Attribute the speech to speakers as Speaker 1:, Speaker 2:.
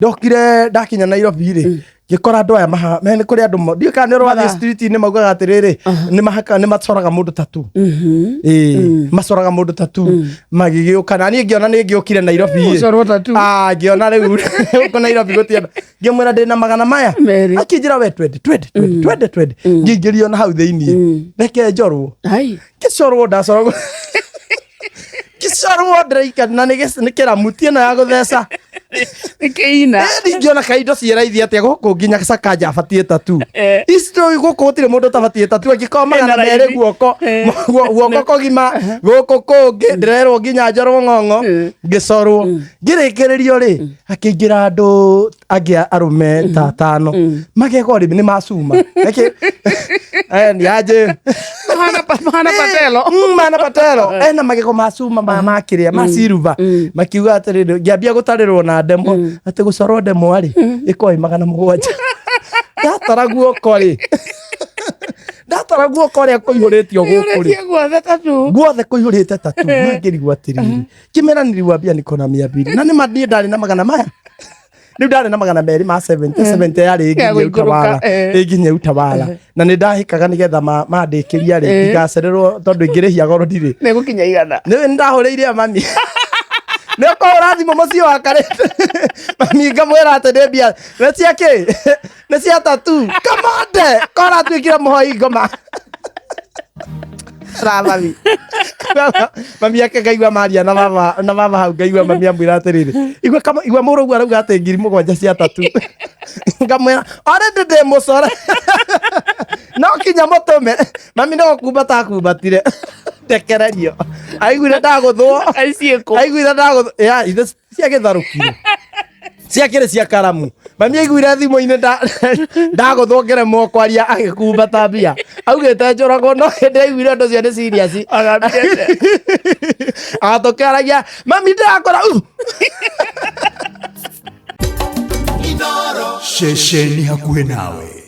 Speaker 1: Ndokire ndakinya Nairobi rĩ, ngĩkora andũ aya maha me nĩ kũrĩ andũ ndiũĩ kana nĩ ũrathiĩ street-inĩ maugaga atĩrĩrĩ, nĩ mahaka, nĩ macoraga mũndũ tattoo. Ĩĩ, macoraga mũndũ tattoo magĩgĩũka, na niĩ ngĩona nĩ ngĩũkire Nairobi rĩ.
Speaker 2: Gũcorwo tattoo.
Speaker 1: Ah, ngĩona rĩu gũkũ Nairobi gũtienda, ngĩmwĩra ndĩna magana maya
Speaker 2: Merĩ.
Speaker 1: Akĩnjĩra, "We twende, twende, twende, twende, twende." Ngĩingĩrio na hau thĩiniĩ, reke njorwo.
Speaker 2: Ai.
Speaker 1: Ngĩcorwo, ndacoragwo, ngĩcorwo ndĩraika na nĩ kĩramu ti ĩno ya gũtheca.
Speaker 2: Nĩ kĩina.
Speaker 1: Ndingĩona kaindo ciĩraithi atĩa gũkũ nginya Sakaja abatiĩ tattoo. Ici tũĩ gũkũ gũtirĩ mũndũ ũtabatiĩ tattoo angĩkorwo magana
Speaker 2: Ĩna
Speaker 1: merĩ
Speaker 2: raithi.
Speaker 1: guoko guoko kũgima gũkũ kũngĩ ndĩrerwo nginya njorwo ng'ong'o. Ngĩcorwo, ngĩrĩkĩrĩrio rĩ, akĩingĩra andũ angĩ arũme ta atano, magego rĩ nĩ macuma. Nĩkĩ? Ni aje?
Speaker 2: Mahana patelo.
Speaker 1: Mana patelo ena magego ma cuma ma kĩrĩa ma silver. Makiuga atĩrĩrĩ, ngĩambia gũtarĩrwo na ndemwa atĩ gũcorwo ndemwa rĩ, ĩkorwo ĩ 700. Ndatara guoko rĩ, ndatara guoko ũrĩa kũihũrĩtio gũkũ rĩ.
Speaker 2: Ũrĩtie guothe tattoo.
Speaker 1: Guothe kũihũrĩte tattoo. Mangĩrigwo atĩrĩrĩ, kĩmera niliwambia niko na 200, na nĩ ma niĩ ndarĩ na magana maya rĩu, ndarĩ na 200 ma 70 70 yarĩ
Speaker 2: Ya
Speaker 1: ĩnginyie
Speaker 2: gũikũrũka,
Speaker 1: Utawala. Ĩnginyie Utawala, na nĩ ndahĩkaga nĩgetha mandĩkĩria rĩ, ndigacererwo tondũ ingĩrĩhia goro ndirĩ.
Speaker 2: Nĩ gũkinya 100.
Speaker 1: Nĩ ndahũrĩire mami, nĩ ũkũhũra thimũ mũciĩ wakarĩte mami, ngamwĩra atĩ nĩ mbia nĩ cia kĩ, nĩ cia tattoo. Kamande kora tuĩkire mũhoi ngoma ra mami, mami ake ngaigua maria na baba, na baba hau ngaigua mami amwĩra atĩrĩrĩ, igua kama igua mũrũgu arauga atĩ 7,000 cia tattoo. Ngamwĩra already ndĩ mũcore, no kinya mũtũme mami no kumbata akumbatire ndekererio, aiguire ndagũthwo.
Speaker 2: Aiciĩkũ.
Speaker 1: Aiguire ndagũthwo ya ithe cia gĩtharũkiro ciakĩrĩ cia karamu. Mami aiguire thimũ-inĩ ndagũthwo ngeremwo kwaria, agĩkumbata mbia augĩte njũragwo, no hĩndĩ aiguire ũndũ ũcio nĩ serious.
Speaker 2: Agambire.
Speaker 1: Agatũkĩaragia mami ndĩrakora.
Speaker 3: Ceceni hakuhĩ nawe.